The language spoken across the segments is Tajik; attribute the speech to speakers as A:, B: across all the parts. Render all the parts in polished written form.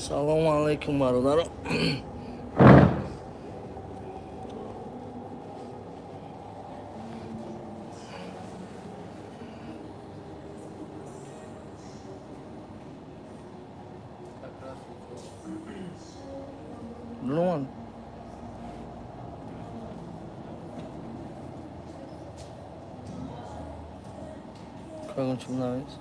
A: Салому алайкум, бародаро. Блуман. Как он тебе нравится?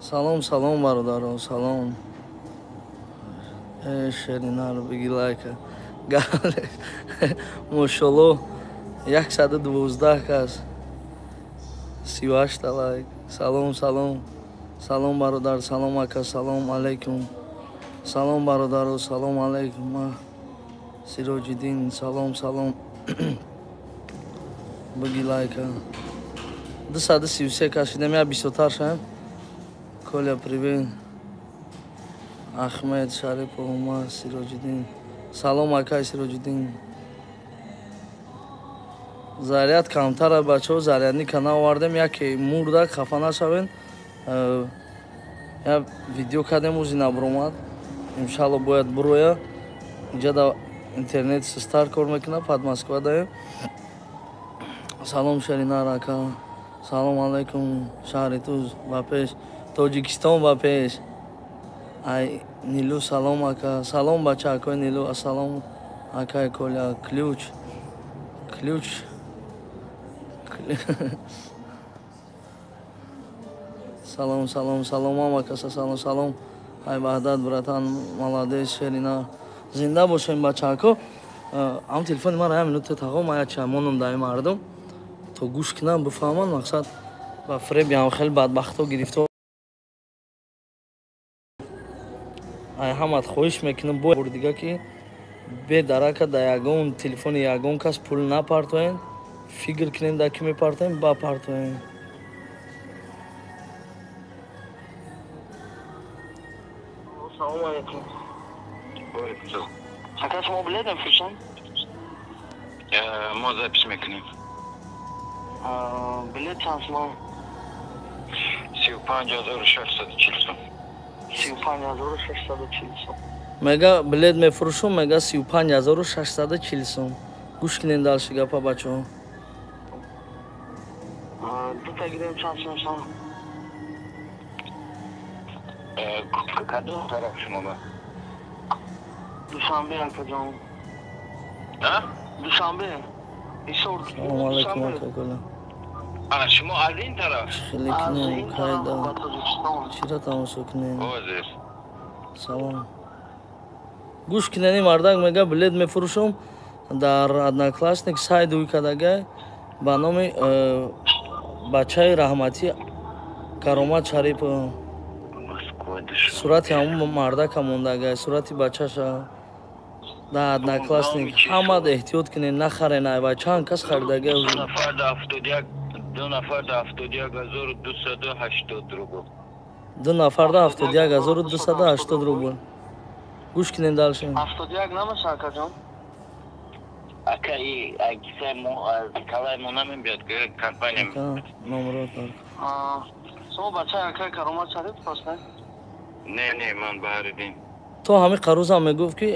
A: Салом, салом, бародаро, салом. Э, Шеринар, беги лайка. Мошалло, 112 кас. 38 лайк. Салом, салом. Салом, бародар, салом, ака, салом алейкум. Салом, бародаро, салом алейкум. Сироҷиддин, салом, салом. Беги лайка. 233 кас шидем, я бисёртар шаем. Коля, привет. Ахмед Шарипов, Ума, Сироҷиддин. Салом, акай Сироҷиддин. Заряд камтара, бачаҳо, зарядника наовардем, яке мурда, хафа нашавен. Я видео кардем, узи набуромад. Иншалло бояд буроя. Инҷа да интернет стар кор мекунад, под Москва даем. Салом, Шеринар ака. Салом алейкум, шаҳри Туз, ба пеш. Тоҷикистон ба пеш. Ай Нилу, салом, ака. Салом, бача, акои Нилу. Ассалом, акай Коля. Ключ. Ключ. Салом, салом, салом, ака, салом, салом. Ай Ваҳдат, братан, молодец, Шерина. Зинда бошем, бачако. Ам телефони мара я минута тағо, ма я чамонам дай мардум. То гӯш кунам, бифаҳманд, мақсад ба фреби ҳам хеле бадбахто гирифтор. Ай ҳамат хоҳиш мекунам бо дига ки бедарака да ягон телефони ягон кас пул напартоен, фикр кунем да ки мепартоем, бапартоем.
B: Салому алейкум. Ака, шумо билет мефурӯшанд?
C: Мо запись мекунем.
B: Билет чанд сомон?
C: 35 640 сом.
B: 35 640 сом.
A: Мега билет мефурӯшум, мега 35 640 сом. Гӯш кунем дальше гапа, бачаҳо.
B: Дута гирем, чанд сом сом?
C: Кадом тараф шумо ба?
B: Душанбе, акаҷон. Душанбе.
A: Салому алейкум, ака Коля.
C: А, шумо аз ин тараф?
A: Хеле кунем, кайда. Чира тамошо кунем?
C: Ҳозир.
A: Салом. Гӯш кунени, мардак мега билет мефурӯшум, дар Одноклассник сайт ӯй кардагай ба номи бачаи раҳматӣ Каромат Шарипов. Сурати ҳамун мардака мондагай, сурати бачаша дар Одноклассник. Ҳамад эҳтиёт кунед, нахарен айва, чанд кас харидагай.
C: Ду нафар да 71 280 рубл.
A: Ду нафар да 71 280 рубл. Гӯш кунед дальше.
B: 71 намеша, акаҷон?
C: Ака, и акиса мо аз калаи мо намебиёд, компания.
A: Номро.
B: Шумо бачаи акаи Каромат Шарипов ҳастед?
C: Не, не, ман Баҳриддин.
A: То ҳамин қарузам мегуфт, ки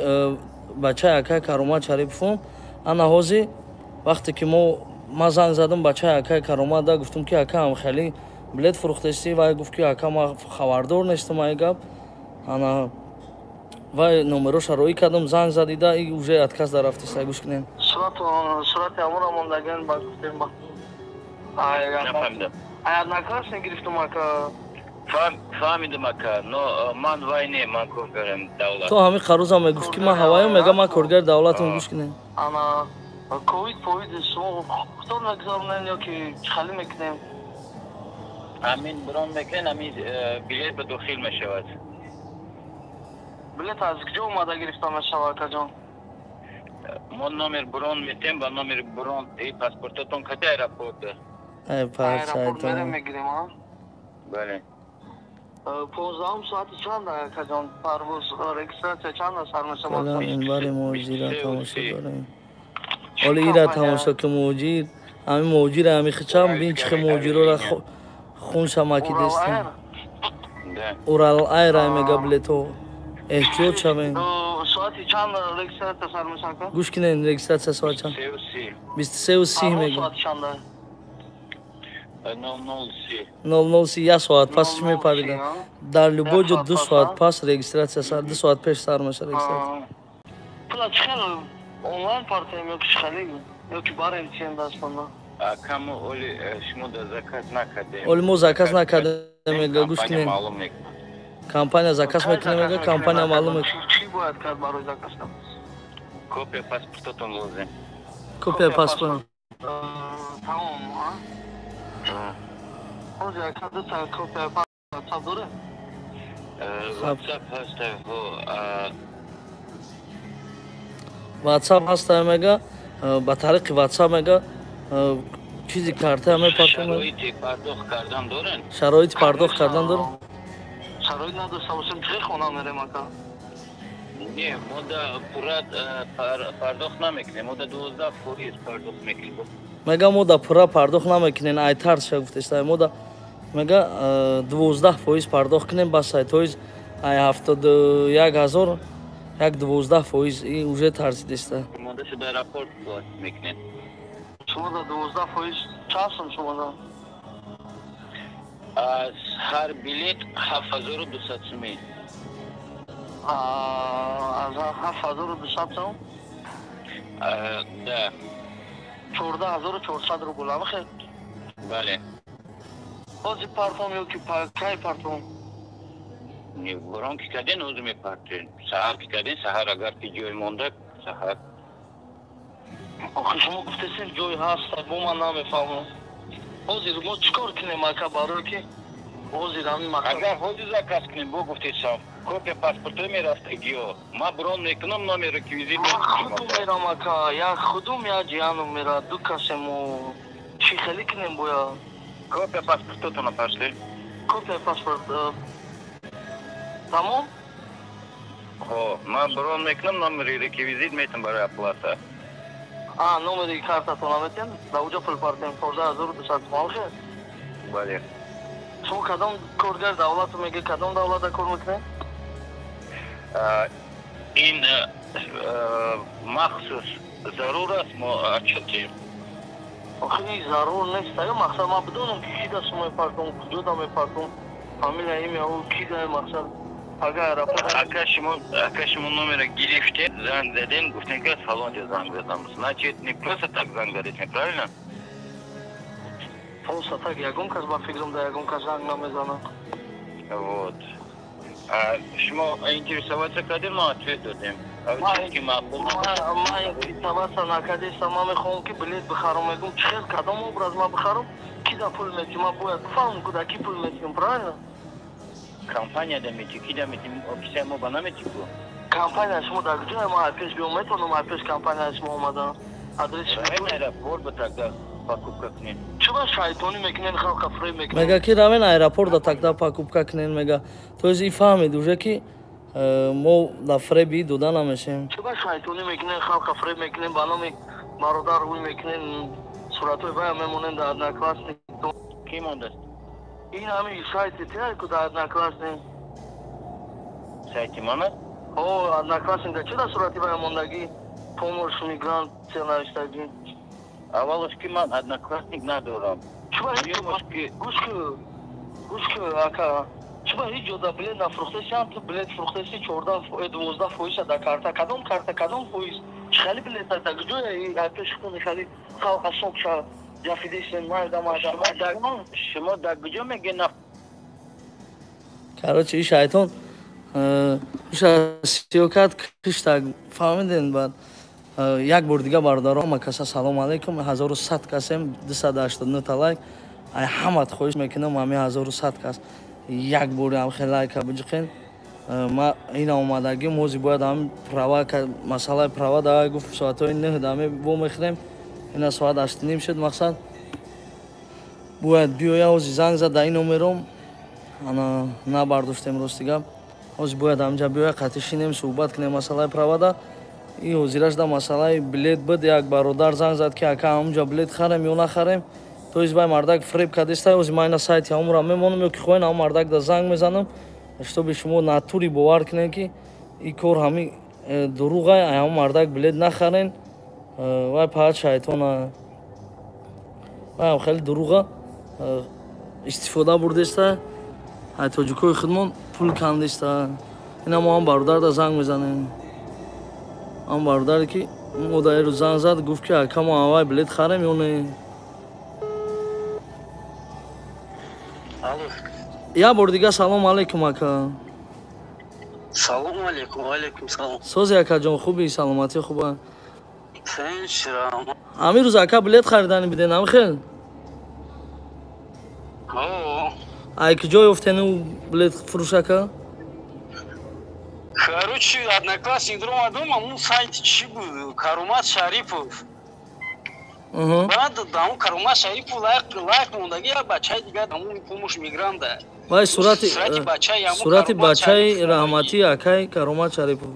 A: бачаи акаи Каромат Шариповум. Ана ҳозир вақте ки ма занг задам бачаи акаи Каромат да, гуфтам, ки ака, ҳам хеле билет фурӯхтестӣ? Вай гуфт, ки ака, ма хабардор нестам ай гап. Ана вай номероша роӣ кардам, занг задида и уже отказ дарафтиста. Гӯш кунем.
B: Сурати ҳамонро мондаган, ба гуфтем ба ай Одноклассник гирифтум, ака.
C: Фаҳмидам, ака, но ман вай не, ман коргарам давлат.
A: То ҳамин қарузам мегуфт, ки ман ҳаваё, мега ман коргари давлатам. Гӯш кунем.
B: Ана ковид повид шумо худтон мегузаронем ё ки чӣ мекунем?
C: Ҳамин брон мекунем, ҳамин билет ба дохил мешавад.
B: Билет аз куҷо омада гирифта мешавад, акаҷон?
C: Мо номер брон метем, ба номер брон и паспортатон кади аэропорт.
B: Аэропорт мерем, мегирем, а?
C: Бале.
B: 15-ум соати чанд, акаҷон, парвоз, регистрация чанд сар мешавад?
A: Минбари муҳоҷира тамошо дорем. Оли ира тамошо ки муҳоҷир, ҳамин муҳоҷира, ҳамин хичам бин, чихе муҳоҷирора хунша макидестем. Урал Айр мега билето. Эҳтиёт шавем.
B: Соати чанд регистрация сар мешавад?
A: Гӯш кинем, регистрация соат чанд? 23:30 мега.
B: Соати чанд?
C: 00:30.
A: 00:30, як соат пасш мепарида. Дар любой ҷо 2 соат пас регистрация сар, 2 соат пеш сар мешавад регистрация.
B: Пула чӣ хел, онлайн партоем ё ки чӣ хеле, ё ки барем тием дастонда?
C: Акамо, оли шумо да заказ накардем.
A: Оли мо заказ накардем, мега, гӯш кинем. Компания заказ мекунем, мега, компания маълум мекунад.
B: Чӣ бояд кард барои заказ кардан?
C: Копия паспортатон лозим.
A: Копия паспорт.
B: Тамом, а? Ҳозир ака дута копия паспорт дорем?
C: WhatsApp ҳаст.
A: WhatsApp ҳаст, мега, ба тариқи WhatsApp, мега, чизи карта мепартом.
C: Шароити пардохт кардан дорен?
A: Шароити пардохт кардан дорем?
B: Шароит надошта бошем, чӣ хона мерем, ака?
C: Не, мо да пурра пардохт намекунем, мо да 12% пардохт мекунем.
A: Мега, мо да пурра пардохт намекунем, ай тарсша гуфтеста, мо да, мега, 12% пардохт кунем, бас, ай тоиз ай 71 000 як 12% и уже тарсидеста.
C: Монда шуда аэропорт мекунем.
B: Шумо да 12% чанд сум шумо да?
C: Аз ҳар билет 7200 сумӣ.
B: Аз 7200 сум?
C: Да.
B: 14 400 рубл, амахе?
C: Бале.
B: Ҳозир партом ё ки кай партом?
C: Борон ки карден, ҳозир мепартем. Саҳар ки карден, саҳар, агар ки ҷой монда, саҳар.
B: Охи, шумо гуфтесен, ҷой ҳаст, бо ман намефаҳмам. Ҳозир мо чӣ кор кунем, ака, барое ки ҳозир ҳамин мақсад?
C: Агар ҳозир заказ кунем, бо гуфтесам, копия паспортҳо мерафтагиё, ман брон мекунам, номер реквизит.
B: Ман худум мерам, ака, як худум, як ҷиянум мера, ду касему. Чӣ хеле кунем бояд?
C: Копия паспортотона пошли.
B: Копия паспорт, тамом.
C: Хо, ман брон мекунам, номери реквизит метам барои оплата.
B: А, номери картатона метем, да уҷа пул партем, 14 200 сомон, хе?
C: Бале.
B: Шумо кадом коргари давлату, мега, кадом давлата кор мекунед?
C: Ин махсус зарур аст, мо отчётем?
B: Охи, зарур нест, аю мақсад ман бидонам, ки кида шумо мепартом, куҷода мепартом, фамилия, имя, ӯ кида, мақсад ага аэропорт.
C: Ака, шумо номера гирифтед, занг задем, гуфтем, ки аз фалон ҷо занг задам, значит, не просто так занг задед, правильно?
B: Просто так ягон кас, ба фикрам, да ягон кас занг намезанад.
C: Вот, шумо интересоваться кардем, мо ответ додем. Ки маъқул.
B: Ман интересоваться накардестам, ман мехоҳам, ки билет бихарам, мегум, чӣ хел, кадом образ ман бихарам, ки да пул метиҳам? Ман бояд бифаҳмам, ку да ки пул метиҳам, правильно?
C: Компания да мети, ки да мети, киса мо ба намети ку.
B: Компания шумо дар куҷое? Ман пеш биём, метавонам пеш компания шумо омадан? Адреси?
C: Аэропорт ба тогда покупка кунем.
B: Чуба шайтонӣ мекунен, халқа фиреб мекунен?
A: Мега, ки равен аэропорт да тогда покупка кунен, мега. То есть и фаҳмид уже, ки мо да фреби дода намешем.
B: Чуба шайтонӣ мекунен, халқа фиреб мекунен, ба номи бародар рӯй мекунен, суратҳои бая мемонен дар Одноклассник?
C: Ки мондааст?
B: Ин ҳамин сайти тиай ку, дар Одноклассник.
C: Сайти мана?
B: О, Одноклассник да чира сурати бая мондагӣ, «Помощь мигрант» навиштагӣ?
C: Аввалаш, ки ман Одноклассник надорам.
B: Чуба, гӯш ку, гӯш ку, ака, чуба ҳеҷ ҷода билет нафурӯхтеси, ҳам ту билет фурӯхтеси, 14, 12 фоиза дар карта? Кадом карта, кадом фоиз, чӣ хали билет, дар куҷоя? Пеш хуни хали халқа сокша ҷафидесен, майда майда.
C: Шумо дар куҷо мегӯед?
A: Короче, и шайтон иша сиё кард, киштак, фаҳмиден? Баъд як бор дига, бародаро, ҳама каса салом алейкум. 1100 касем, 289 та лайк. Ай ҳамат хоҳиш мекунам, ҳами 1100 кас як бори ҳам хел лайка биҷиқен. Ма ина омадагим, ҳозир бояд ҳами права, масъалаи права да гуфт, соатҳои 9 даме во мехӯрем, ина соат 8:30 шуд. Мақсад, бояд биёя. Ҳозир занг зад дар ин номером, ана набардоштем, рости гап. Ҳозир бояд ҳамҷа биёя, қатъи шинем, суҳбат кунем масъалаи правада. И ҳозираш да масъалаи билет буд. Як бародар занг зад, ки ака, ҳамунҷа билет харем ё нахарем? То есть вай мардак фреб кардеста. Ози ман ина сайти ҳамура мемонам, ё ки хоҳен, ҳамун мардак да занг мезанам, чтобы шумо натури бовар кунед, ки ин кор ҳами дурӯғай. Ҳамун мардак билет нахарен, вай паҳат шайтона, вайам хеле дурӯға истифода бурдеста, ай тоҷикои худмон пул кандеста. Ина мо ҳам бародарда занг мезанем, ҳам бародаре ки мо дар рӯз занг зад, гуфт, ки ака, мо аввай билет харем ё не? Як бор дига салом алейкум, ака.
B: Салом алейкум, алейкум салом.
A: Сози, акаҷон, хуби, саломатӣ хуба? Ҳамин рӯз, ака, билет харидани биден, ҳамихел? Ай куҷо ёфтену билет фурӯш, ака?
B: Короче, Одноклассник даромадум, амун сайти чӣ буд? Каромат Шарипов. Баъд амун Каромат Шарипов лайк мондаги, я бачаи дигар, амун помощь мигранта.
A: Вай сурати бачаи раҳматии акай Каромат Шарипов.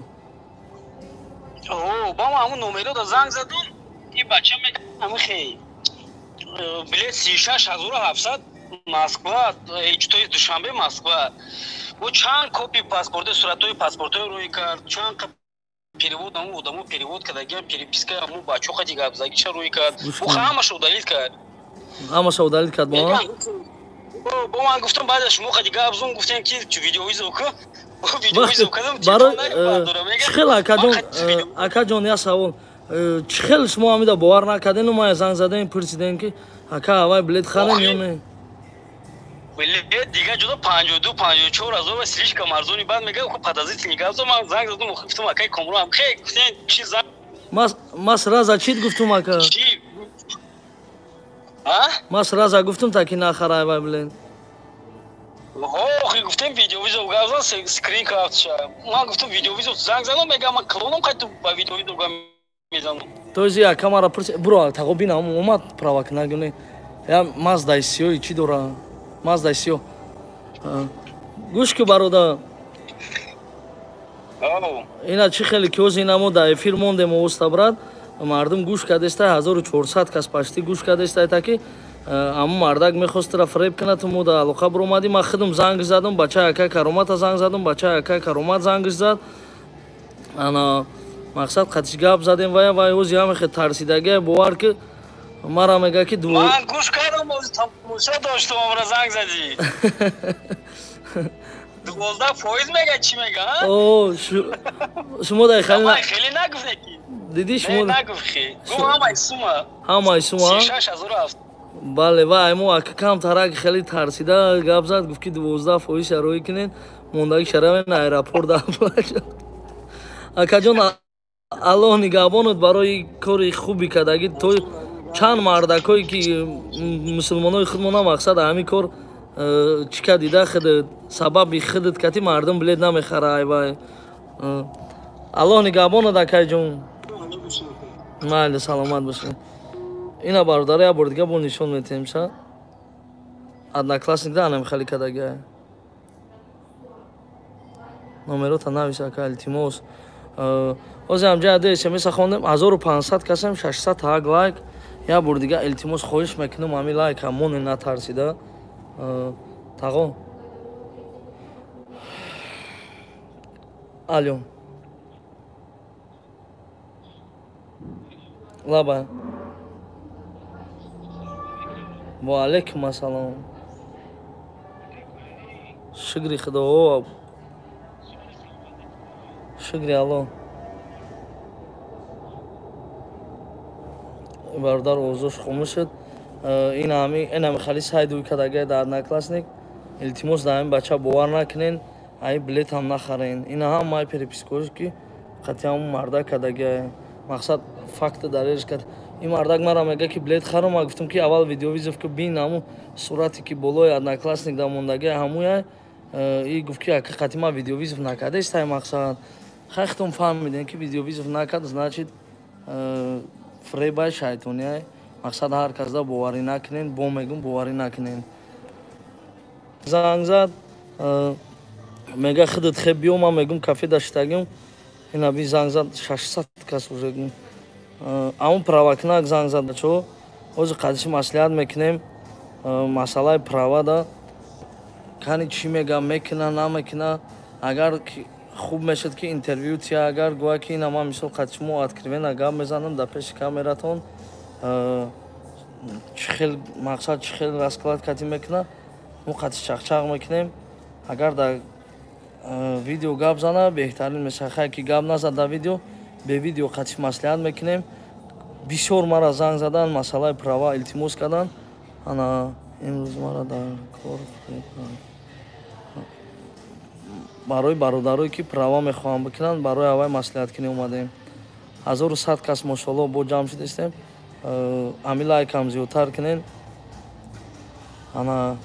B: О, ба ма амун номеро занг задум, и бача мега, амун хей. Билет 36 700, Москва, то есть Душанбе, Москва. Бо чанд копи паспорти, суратҳои паспортҳои рӯй кард, чанд перевод, аму одамо перевод кардагиам, переписка аму бачо қати гапзагиша рӯй кард. Ӯ ҳамаша удалить кард.
A: Ҳамаша удалить кард.
B: Бо ман гуфтам, баъд аз шумо қати гап зум, гуфтем, ки видеовызов ку.
A: Барои чӣ хел, акаҷон, акаҷон, як савол: чӣ хел шумо ҳамида бовар накардену ма занг задем, пурсидем, ки ака, аввай билет харем ё не?
B: Билет дигар ҷудо 52-54 ҳазор ва слишком арзони. Баъд мега, подозрительный гап зо. Ман занг задум, гуфтам, акай Комрон, хе, гуфтем, чи занг.
A: Ма сразу чит гуфтум, ака, ма сразу гуфтум, таки нахара аввай билет.
B: Охи, гуфтем, видеовызов гап зан, скрин кардша. Ман гуфтам, видеовызов занг задам, мега, ман клоном, қай ту ба видеовызов гап мезанам.
A: То есть ака мара пурси, буро таго бинам, омад права нагуне, я Маздаи сиёи чӣ дора, Маздаи сиё. Гӯш ки, бародар, ина чӣ хеле ки ҳози ина мо дар эфир мондем, оста, брат, мардум гӯш кардеста, 1400 кас почти гӯш кардеста, таки аммо мардак мехостра фреб кунад. Мо дар алоқа биромадим, ман худам занг задам, бачаи акай Каромата занг задам, бачаи акай Каромат занг зад. Ана мақсад қатиш гап задем, вай ҳози ҳаме тарсидагия, бовар ки, мара мега, ки
B: Ман гӯш кардам, тамошо доштум, амра занг задӣ. 12% мега, чӣ мега?
A: О, шумо дар
B: хеле хеле нагуфте ки.
A: Дидӣ шумо?
B: Нагуфт, хе. Гуфт, ҳамаи сума.
A: Ҳамаи сума?
B: 36 007.
A: Бале, вай мо ака камтарак хеле тарсида гап зад, гуфт, ки 12% шароӣ кунед, мондаги шаравен аэропорт. Акаҷон, Аллоҳ нигаҳбонат барои кори хуби кардагӣ. То чанд мардакое ки мусулмонои худмона, мақсад ҳамин кор чӣ кардида, худат сабаби худат кати мардум билет намехара. Ай вай, Аллоҳ нигаҳбонат, акайҷон, майли, саломат бошед. Ина, бародаро, як бор дига бо нишон метиҳем ша, Одноклассник да анам хеле кардагия. Номерота навис, ака, илтимос. Ҳозир ҳамҷа ду смс хондем, 1500 касем, 600 ҳак лайк. Як бор дига илтимос, хоҳиш мекунам, ҳами лайка моне, натарсида. Тағо, алё, лаба, ва алайкум ассалом, шукри Худо, шукри Алло. Бародар, овозош хомӯш шуд. Инами хали сайдуи кадагай дар Одноклассник. Илтимос, дар ҳамин бача бовар накунен, ай билет ҳам нахарен. Ина ҳамаи перепискош, ки қатъи ҳамун мардак кадагай, мақсад факта дарерш кард. Ин мардак мара мега, ки билет харам. Ма гуфтам, ки аввал видеовызов ки, бин, ҳамун сурате, ки болои Одноклассник да мондагай, ҳамуя. И гуфт, ки ака, қатъи ма видеовызов накардаистай. Мақсад, хай, худтон фаҳмидем, ки видеовызов накард, значит, фребай шайтониай. Мақсад, ҳар касда боварӣ накунен, бо мегум, боварӣ накунен. Занг зад, мега, худат хеб биё. Ман мегум, кафе даштагим. Ина би занг зад, 600 кас уже. Амун правакнак занг зад, бачо. Ҳозир қадиши маслиҳат мекунем, масъалаи правада кани чӣ мега, мекуна, намекуна. Агар хуб мешуд ки интервю тия, агар гӯя ки ина ман мисол қад шумо откровенно гап мезанам дар пеши камератон, чӣ хел мақсад, чӣ хел расклад кати мекуна, мо қадиш чақчақ мекунем. Агар дар видео гап зана, беҳтарин мешавад. Хай ки гап назад дар видео, бе видео қадиш маслиҳат мекунем. Бисёр мара занг задан, масъалаи права илтимос кардан. Ана имрӯз мара дар кор барои бародарое ки права мехоҳанд бикунанд, барои аввай маслиҳаткунӣ омадем. 1100 кас мошоалло бо ҷамъ шудистем. Ами лайкам зиёдтар кунен. Ана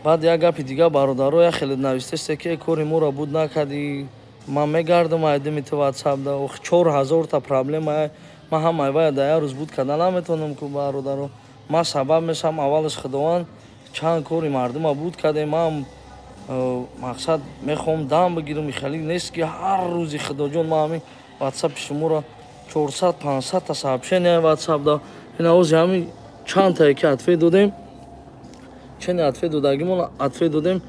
A: баъд як гапи дига, бародаро, як хеле навистесте ки кори моро буд накардӣ, ман мегардам айдими ту ватсапда, ох 4000 та проблема, ман ҳамаи вая дар як рӯз буд карда наметавонам ку бародаро. Ман сабаб мешавам, аввалаш Худованд чанд кори мардума буд кардем, ман мақсад мехоҳам дам бигирам. Хеле нест ки ҳар рӯзи Худоҷон ман ҳамин ватсапи шуморо 400-500 та сообщения ватсап да. Ина ҳози ҳамин чандтае ки ответ додем, чени ответ додагимон ответ додем,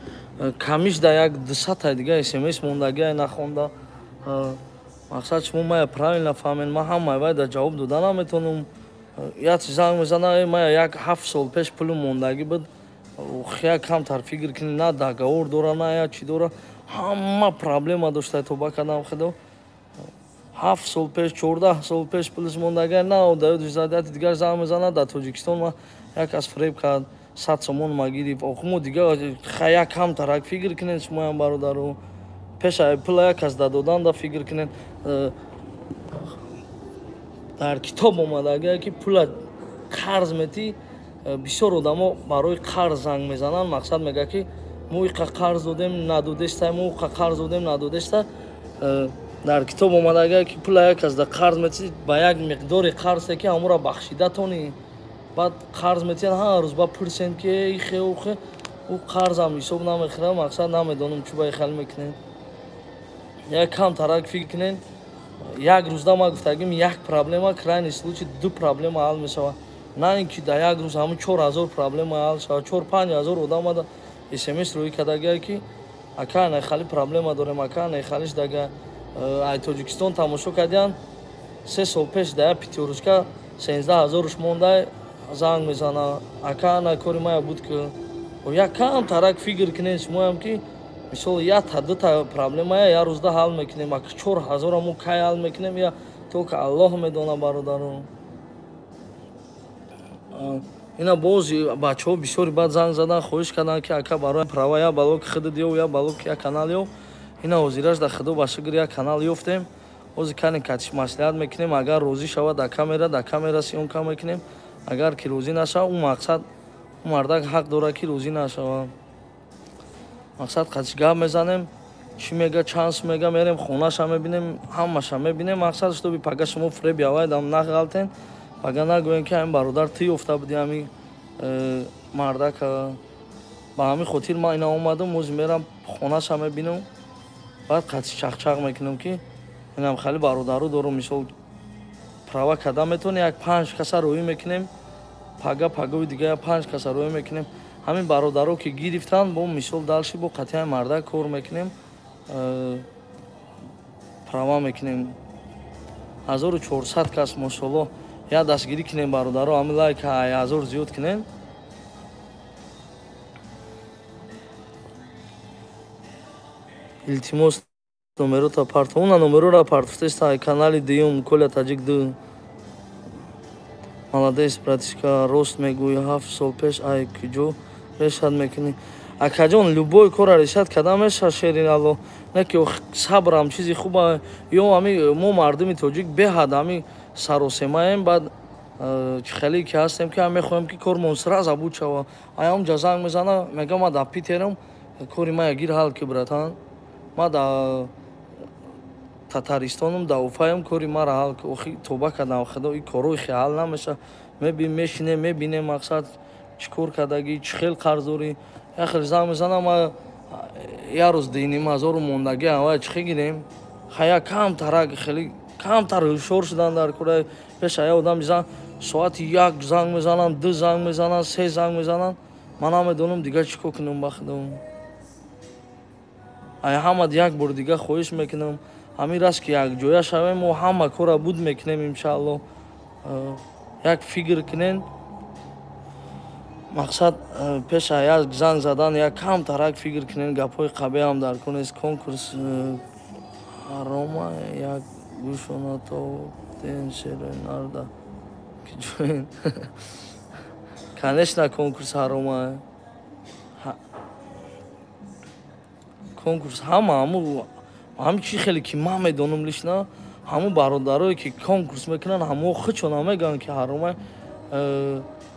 A: камиш да як 200 таи дига смс мондагиай нахонда. Мақсад шумо мая правильно фаҳмед, ман ҳамаи вай да ҷавоб дода наметавонам. Як занг мезана, мая як 7 сол пеш пулу мондагӣ буд, як камтар фикр кунӣ, на договор дора, на як чӣ дора, ҳама проблема дошта. Тоба кардам Худо, 7 сол пеш, 14 сол пеш пулиш мондагӣ на даёдати. Дигар занг мезана, дар Тоҷикистон ма як кас фиреб кард, 100 сомон ма гирифт. Охи мо дига як камтарак фикр кунед шумоям бародаро, пеша пула як кас дадодан да фикр кунед. Дар китоб омадагие ки пула қарз метӣ. Бисёр одамо барои қарз занг мезананд, мақсад мега ки мо иқа қарз додем, надодеста, мо уқа қарз додем, надодеста. Дар китоб омадагие ки пула як кас да қарз метӣ, ба як миқдори қарзе ки ҳамонро бахшида тонӣ. Баъд қарз метиҳанд, ҳар рӯз ба пурсем ки ихе ухе, ӯ қарзам ҳисоб намехӯрад. Мақсад намедонам чӣ ба ихел мекунед, як камтарак фикр кунед. Як рӯзда ма гуфтагим як проблема, крайний случай ду проблема ҳал мешавад, на ин ки дар як рӯз ҳамун 4000 проблема ҳал шавад. 4-5 ҳазор одамада смс рӯӣ кардагие ки ака, нехали проблема дорем, ака, нехалиш дага. Ай Тоҷикистон тамошо кардиян, 3 сол пеш да як Пятёрочка 13 ҳазоруш монда, занг мезана, ака, на кори мая буд ки. Як камтарак фикр кунед шумоям ки мисол якта дута проблемая як рӯзда ҳал мекунем, ака 4000-ра мо кай ҳал мекунем, я только Аллоҳ медона, бародаро. Ина боз бачаҳо бисёри баъд занг задан, хоҳиш карданд ки ака, барои права як бало ки худат ёв, як бало ки як канал ёв. Ина ҳозираш да Худо ба шукр як канал ёфтем. Ҳозир кани катиш маслиҳат мекунем. Агар розӣ шавад, дар камера съёмка мекунем. Агар ки розӣ нашавад, ӯ мақсад ӯ мардак ҳақ дорад ки розӣ нашавад. Мақсад қатиш гап мезанем, чӣ мега, чанд сум мега, мерем хонаша мебинем, ҳамаша мебинем. Мақсад шутоби пага шумо фреби авайдам нағалтен, пага нагӯем ки ҳамин бародар ту ёфта буди ҳамин мардака. Ба ҳамин хотир ман ина омадам, ҳозир мерам хонаша мебинам, баъд қатиш чақчақ мекунам ки инам хеле бародаро дорум, мисол права карда метавонӣ, як панҷ каса роҳӣ мекунем, пага пагави дига як панҷ каса роҳӣ мекунем. Ҳамин бародаро ки гирифтанд, бо мисол дальше бо қатъияи мардак кор мекунем, права мекунем. 1400 кас мошолло, як дастгирӣ кунем, бародаро, ҳамин лайк 1000 зиёд кунем. Илтимос, номерота парто. Уна номерора партофтеста канали дуюм, Коля Таҷик ду. Молодец, братишка, рост мегӯӣ. 7 сол пеш ай куҷо решат мекунӣ? Акаҷон, любой кора решат карда мешавад, шери Алло, не ки сабрам чизи хуба. Ё ами мо мардуми тоҷик беҳад ами саросемаем, баъд чӣ хеле ки ҳастем ки мехоҳем ки кормон сразу буд шава. Ай онҷа занг мезана, мега ма дар Питерам, кори ма ягир ҳал ки, братан, ма дар Татаристонам, дар Уфаям, кори мара ҳал ки. Охи тоба кардам Худо, ин корҳои хе ҳал намеша. Мешинем, мебинем, мақсад чӣ кор кардагӣ, чӣ хел қарз дорӣ. Як хел занг мезанам, ма як рӯз 2,5 ҳазору мондагӣ, авай чӣ хел гирем? Хая камтарак хеле камтар ҳушёр шудан дар кора. Пеша як одам зан Соати 1 занг мезананд, 2 занг мезананд, 3 занг мезананд. Ман намедонам дига чӣ кор кунам ба худам. Ай ҳама як бор дига хоҳиш мекунам. Ҳамин раст ки якҷоя шавем, мо ҳама корро буд мекунем иншаалло. Як фикр кунен. Мақсад пеша як занг задан як камтарак фикр кунен, гапҳои қабеҳам дар кор нест. Конкурс ҳарома як гӯшона то ден шерои нарда ки ҷоин. Конечно, конкурс ҳарома. Конкурс ҳама ҳам чи хеле ки ман медонам лично, ҳамун бародарое ки конкурс мекунанд, ҳамо худшон мегӯянд ки ҳарома.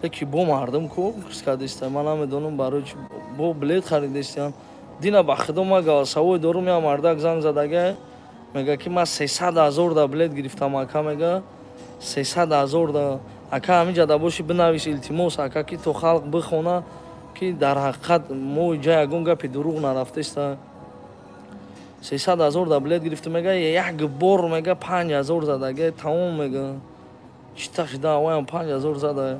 A: Яки бо мардум конкурс кардистанд, ман намедонам барои чи бо билет харидистанд. Дина ба худо ман голосовой дорум, як мардак занг задага, мега ки ман 300 000 да билет гирифтам, ака мега 300 000 да. Ака ҳаминҷа да боши бинавис илтимос, ака ки то халқ бихона ки дар ҳақиқат мо иҷа ягон гапи дурӯғ нарафтеста. 300 000 да билет гирифтам, мега як бор мега 5 000 задага, тамом мега. Чита шида аваям 5 000 зада.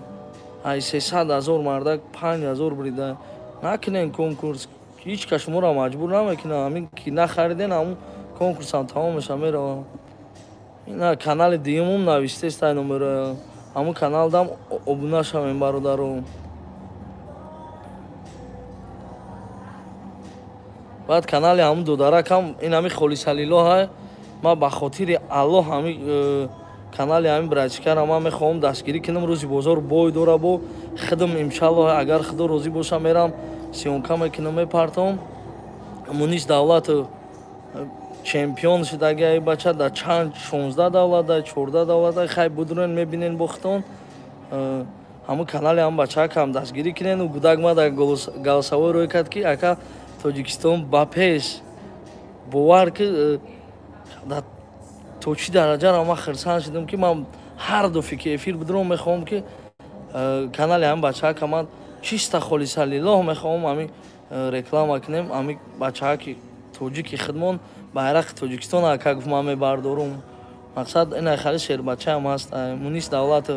A: Ай 300 000 мардак 5 000 бурида. Накунен конкурс, ҳеҷ кас шуморо маҷбур намекунад. Ҳамин ки нахариден, ҳамун конкурсам тамом меша мерава. Ина канали дуюмум навиштест ай номеро. Ҳамун каналдам обуна шавем бародаро. Баъд канали ҳамун додаракам ин ҳами Холисалило ҳай. Ман ба хотири Аллоҳ ҳами канали ҳамин братчикара ман мехоҳам дастгирӣ кунам. Рӯзи бозор бой дора бо худам иншаллоҳ, агар худо розӣ боша мерам съёмка мекунам, мепартом. Мунис Давлат чемпион шудаги ай бача дар чанд 16 давлат, дар 14 давлат хай будурен мебинен бохтон. Ҳамун канали ҳам бачаакам дастгирӣ кунен. У гудак ма дар голосовой рӯй кард ки ака Тоҷикистон ба пеш. Бовар ки то чӣ дараҷаро ман хирсанд шудам ки ман ҳар дафъе ки эфир будурам мехоҳам ки канали ҳам бачаака ман чиста холисаллилоҳ мехоҳам ҳамин реклама кунем. Ҳамин бачааки тоҷики худмон байрақи Тоҷикистон ака гуфт ман мебардорум. Мақсад ина хали шербачаам ҳаст. Мунис Давлат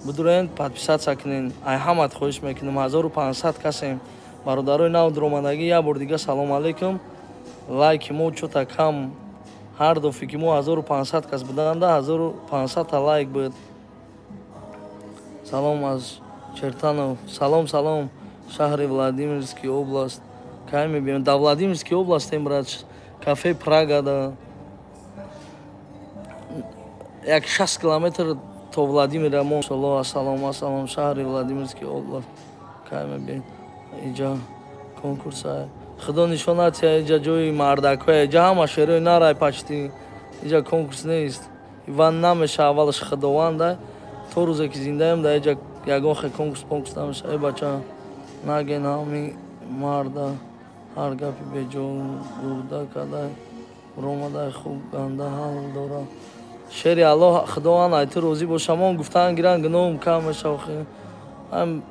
A: будурен подписаться кунен. Ай ҳамат хоҳиш мекунам. 1500 касем. Бародарои нав дуромадагӣ як бор дига салом алейкум. Лайки мо чӯта кам. Ҳар дафъе ки мо 1500 кас буданда 1500 та лайк буд. Салом аз Чертанов. Салом, салом. Шаҳри Владимирский област. Кай мебинем? Дар Владимирский областем, брат. Кафе Прага да. Як 60 километр то Владимира мо. Салом, салом, салом. Шаҳри Владимирский област. Кай мебинем? Иҷа конкурс ай. Худо нишонат иҷа ҷои мардакҳое, иҷа ҳама шерои нарай пачти. Иҷа конкурс нест. Иван намеша аввалаш худованда. То рӯзе ки зиндаем дар иҷа ягон хе конкурс понкурс намеша. Эй бача, наген ҳами марда ҳар гапи беҷо гурда кадай ромадай хуб ганда ҳал дора. Шери Аллоҳ худованд ай ту розӣ бошамон гуфтан гиран гуноҳум кам меша охи. Ам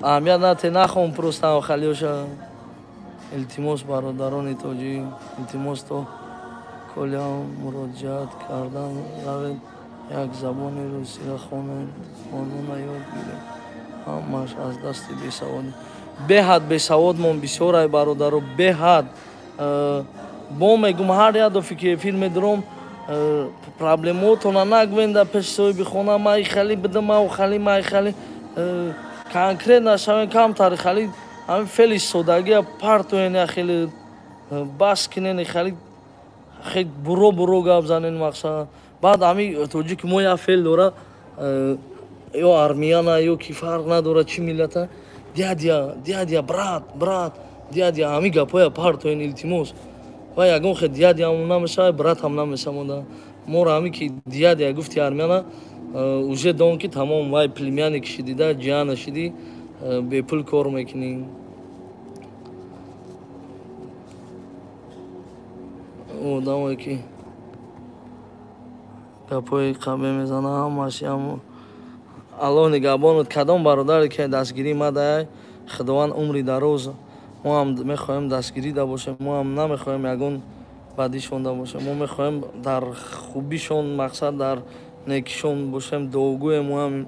A: аҳамият нате нахом просто халиёша. Илтимос бародарони тоҷик, илтимос то колиам муроҷиат кардан равед, як забони русиро хонед, қонуна ёд гиред. Ҳамаш аз дасти бесаводӣ. Беҳад бесаводмон бисёр ай бародаро, беҳад. Бо мегум ҳар як дафъе ки эфир медурам, проблемотона нагӯен дар пеши соҳиби хона, май хали бидам, мау хали, май хали. Конкретно шавен камтари хали ҳамин феъли содагия партоен, я хеле бас кинен, хали хел буро буро гап занен мақсад. Баъд ҳамин тоҷики мо як феъл дора, ё армияна, ё ки фарқ надора чӣ миллата, дядя, дядя, брат, брат, дядя, ҳамин гапҳоя партоен илтимос. Ва ягон хел дядяам намешава, братам намешавонда. Моро ҳамин ки дядя гуфти армияна, уже дон ки тамом вай племянник шидида, ҷиана шиди, бепул кор мекунӣ. Одамое ки гапҳои қабе мезана, ҳамаш ям Аллоҳ нигаҳбонат. Кадом бародаре ки дастгирӣ мадай, худованд умри дароз. Мо ҳам мехоҳем дастгирӣ да бошем, мо ҳам намехоҳем ягон бадишон да бошем. Мо мехоҳем дар хубишон, мақсад дар Некишон бошем, дуогӯем ҳам.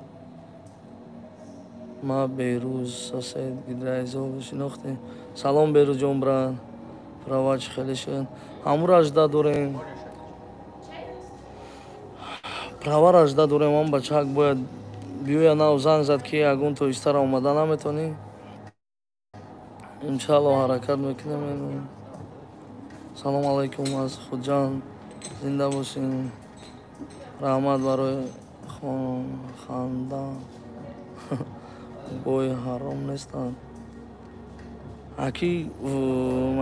A: Ма Берӯз сосед Гидрайзов шинохтем. Салом, Берӯзҷон, брат. Права чӣ хеле шуд? Ҳамура жда дорем. Правара жда дорем, ҳам бачак бояд биёя. Нав занг зад, ки ягон тоистара омада наметонӣ. Иншалло, ҳаракат мекунем. Салом алайкум аз Хуҷанд, зинда бошем. Раҳмат барои ханда. Бой ҳаром нестанд. Аки,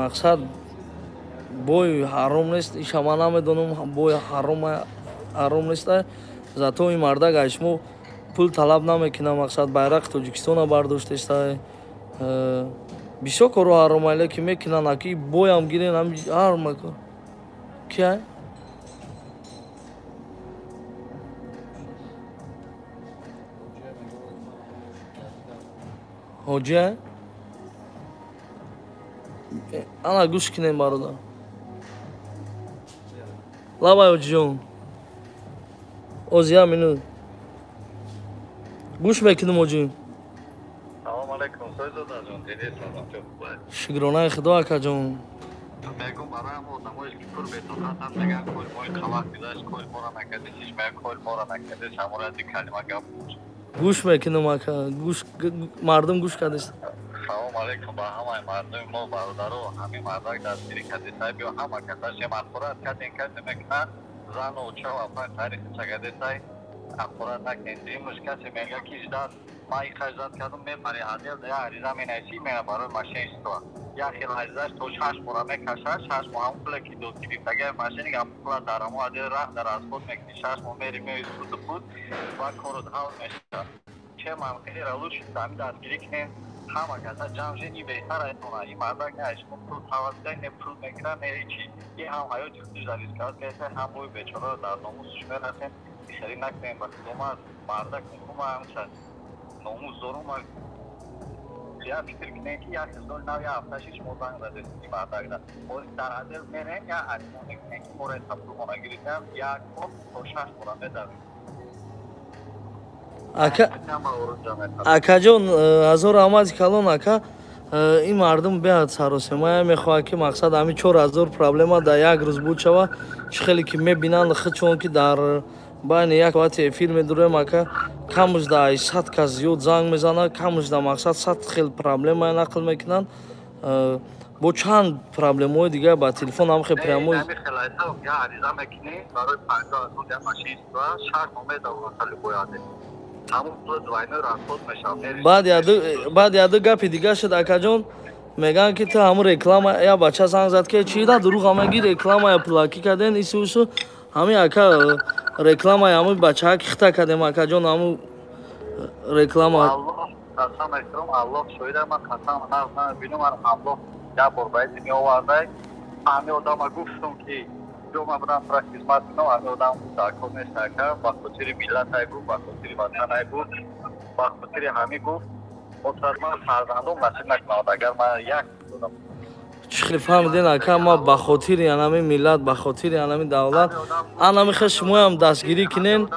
A: мақсад, бой ҳаром нест, иша ман намедонам, бой ҳаром неста. Зато ин мардак аз шумо пул талаб намекунад, мақсад, байрақи Тоҷикистона бардоштеста. Бисёр корҳо ҳаром, леки мекунанд. Аки, боям гирен, ҳар макор. Кия? Ҳоҷия? Ана, гӯш кунем, бародар. Лабай, ҳоҷиҷон. Оз як минут. Гӯш мекунем, ҳоҷӣ.
C: Салом алайкум, Сойзодаҷон, дидед, саломатӣ хуб.
A: Шукронаи Худо, акаҷон.
C: Мегум, барои ҳам одамое ки пур бетоқатанд, мегӯянд, кори мои қалақ гузашт, кори моро накардед, ҳеҷ мега, кори моро накардед, ҳамора ди калима гап.
A: Гӯш мекунам, ака, гӯш, мардум гӯш кардест.
C: Салом алайкум ба ҳамаи мардуми мо, бародаро. Ҳамин мардак дастгирӣ кардесай, биё ҳама касаш махурат кардем, касе мекунад, зану уча ва тарихи чагадесай, ахурат накунед. Имрӯз касе мега, ки ждат, ман ихаш ждат кардам, мепари отдел, я ариза менависӣ, мера барои мошенничество. Як хел аризаш то 6 моҳ мекашад, 6 моҳ ҳамон пуле ки дод гирифтагиа мошенник, ҳамон пула дар ҳамон отдел раҳ дар расход мекунӣ, 6 моҳ мери, меои суду худ ва корот ҳал мешавад. Че манқилера лучше ҳамин дастгирӣ кунем, ҳама каса ҷамъ шед, ин беҳтар айтона. Ин мардак не шумо пул талаб не пул мегирад, не ҳечи. Ин ҳам ҳаёти худиш дар риск кардеса, ҳам бои бечораро дар номусш мерасем. Хеле накунем, ба Худо, ман мардак ма ҳамча номус дорум. Я фикр кунем, ки як соли нав, як ҳафта шиш мо занг задем ин мардакда. Ҳозир дар отдел мерем, як ариза мекунем, ки моро пулмона гирифтам, як моҳ то 6 моҳ медавем.
A: Акаҷон, ҳазор раҳмати калон, ака. Ин мардум беҳад саросемая мехоҳад, ки мақсад, ҳамин 4000 проблема дар як рӯз буд шава. Чӣ хеле ки мебинанд худшон, ки дар байни як соати эфир медурем, ака, камуш да 100 кас зиёд занг мезанад, камуш да, мақсад, 100 хел проблемая нақл мекунанд. Бо чанд проблемаҳои дигар ба телефон ҳамхе прямой.
C: Ариза мекунӣ барои 50 000 я мошенничество, 6 моҳ медавад, ҳамон пул двойной расход мешавад.
A: Баъд яду гапи дига шуд, акаҷон, мегӯянд, ки ту ҳамун реклама. Я бача занг зад, ки чида дурӯғ меги, рекламая пулакӣ карден, ису усу. Ҳамин, ака, рекламаи ҳамун бачаҳа ки хита кардем, акаҷон, ҳамун реклама.
C: Қасам мехӯрам, Аллоҳ шоҳида, ман қасам намебинам, Аллоҳ як бор ба изи меовардай. Ҳамин одама гуфтум, ки ҷо ман будам, тура хизмат кунам. Ҳамин одам гуфт, акор нест, ака, ба хотири миллатай гуфт, ба хотири ватанай гуфт, ба хотири ҳамин гуфт, ман фарзандом насиб накунад, агар ман як додам.
A: Чӣ хеле фаҳмиден, ака, ма ба хотири анами миллат, ба хотири анами давлат, анами хел шумоям дастгирӣ кунен.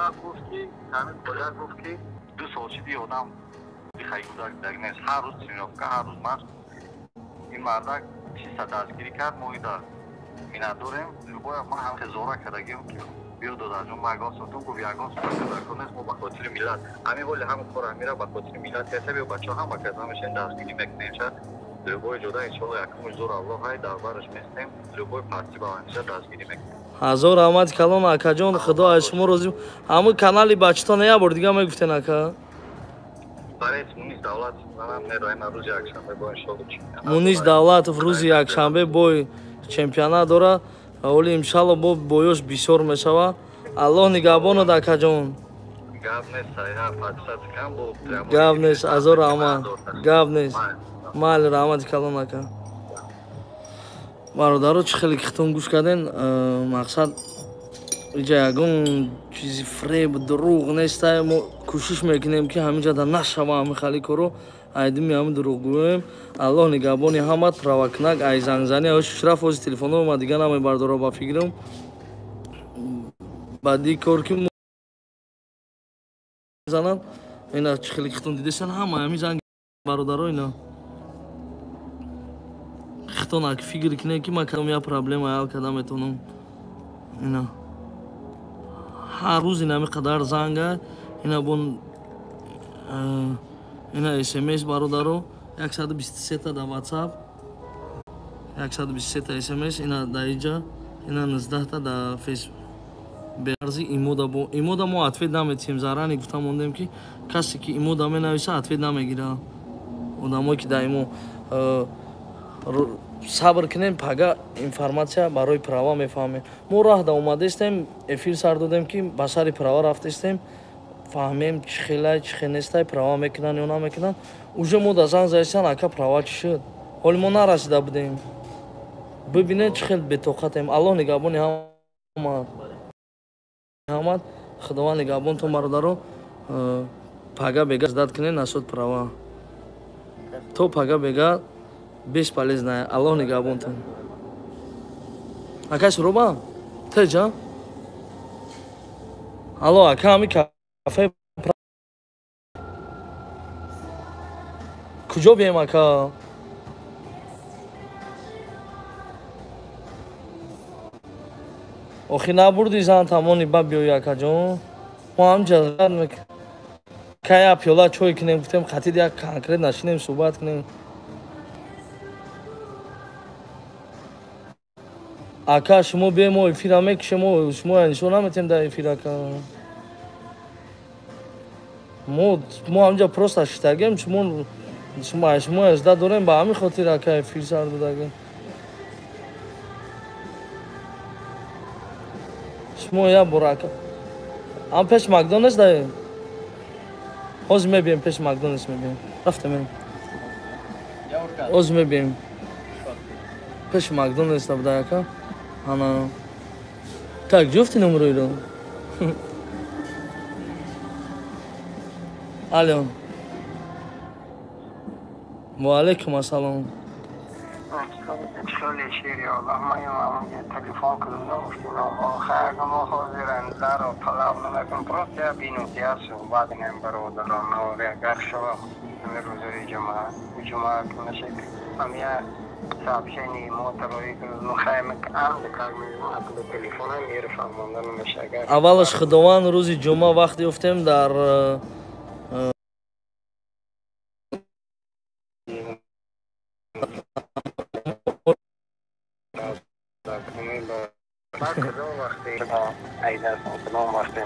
C: Ҳамин гуфт, ки 2 сол шиди одам бихай гузак нест, ҳар рӯз тренировка, ҳар рӯз машқ. Ин мардак чиста дастгирӣ кард, мо ида миннатдорем. Любоя ман ҳам хезора кардагим, ки биё, додарҷон, ма ягон сотум гуфт, ягон сотум нест, мо ба хотири миллат ҳамин ҳоли ҳамин кора мера, ба хотири миллат каса. Биё, бачаҳо, ҳама каса мешем, дастгирӣ мекунем ша любой ҷода, иншолло. Якумш зур Аллоҳ ҳай, дар бараш местем, любой парти баландиша дастгирӣ мекунем.
A: Ҳазор раҳмати калон, акаҷон, Худо аз шумо розӣ. Ҳамун канали бачатон як бор дига мегуфтен, ака?
C: Мунис Давлатов, мероем рӯзи якшанбе бо, иншолло.
A: Мунис Давлатов рӯзи якшанбе бой чемпионат дорад. Оли, иншалло, бо боёш бисёр мешавад. Аллоҳ нигаҳбонад, акаҷон. Гап нест, ҳазор раҳмат, гап нест, майли, раҳмати калон, ака. Бародаро, чӣ хеле ки хитон гӯш карден, мақсад, иҷа ягон чизи фреб, дурӯғ нестай. Мо кӯшиш мекунем, ки ҳаминҷада нашава ҳамин хали коро, айдими ҳамин дурӯғгӯем. Аллоҳ нигаҳбони ҳамат. Правакунак ай зангзанӣ раф, ози телефонҳо ма дига намебардора, ба фикрам баъди кор ки. Мезананд. Ина чӣ хеле хитон дидесан, ҳама ҳамин занг бародаро, ина хитон ак фикр кине ки ман кадом як проблема ҳал карда метавонам. Ина ҳар рӯз ина ҳамин қадар занга, ина бон ина смс бародаро, 123 та дар WhatsApp, 123 та смс, ина дар иҷа, ина 19 та дар Facebook. Беарзи имода бо имода мо ответ наметиҳем. Зарани гуфта мондем, ки касе ки имода менависа, ответ намегира. Одамое ки дар имо сабр кунем, пага информация барои права мефаҳмем. Мо раҳда омадастем, эфир сар додем, ки ба сари права рафтастем, фаҳмем чӣ хелай, чӣ хел нестай, права мекунанд ё намекунанд. Уже мо да занг заистан: «Ака, права чӣ шуд?» Ҳоли мо нарасида будем. Бибинед, чӣ хел бетоқатем. Аллоҳ нигаҳбони ҳама ҳамад, Худованд нигаҳбонтон, бародаро. Пага бега ждать кунед насчёт права. То пага бега бесполезная. Аллоҳ нигаҳбонтон. Ака Суроба, теҷа, алло, ака, ҳами кафе куҷо бием, ака? Охи набурди зан тамони ба биёи, акаҷон. Мо ҳамҷа кая пиёла чой кунем, гуфтем, қатид як конкрет нашинем, суҳбат кунем. Ака, шумо бие, мо эфира мекушем, мо шумо нишон наметем дар эфир, ака. Мо ҳамҷа просто шитагем, шумо жда дорем, ба ҳамин хотир, ака, эфир сар додагем. Шумо як бор, ака, ам пеш Макдоналдс даем. Ҳозир мебием, пеш Макдоналдс мебием. Рафтем, ҳозир мебием, пеши Макдоналдс буда, ака. Ана так ҷуфти номероиро. Алло, ва алайкум ассалом.
D: Хеле шири Аллоҳ, ман телефон кардам, гуфтем, охир мо ҳозиран даро талаб намекунем, просто я бинути я суҳбат кунем, бародарон. Агар шава рӯзои ҷумъа, ҷумъа нашед, ам я сообщение мо тарои хайм ам как телефонам мефаҳмонда намеша. Агар
A: Аввалаш, Худованд, рӯзи ҷумъа вақт ёфтем дар
D: кадом вақте айдастон, кадом вақте?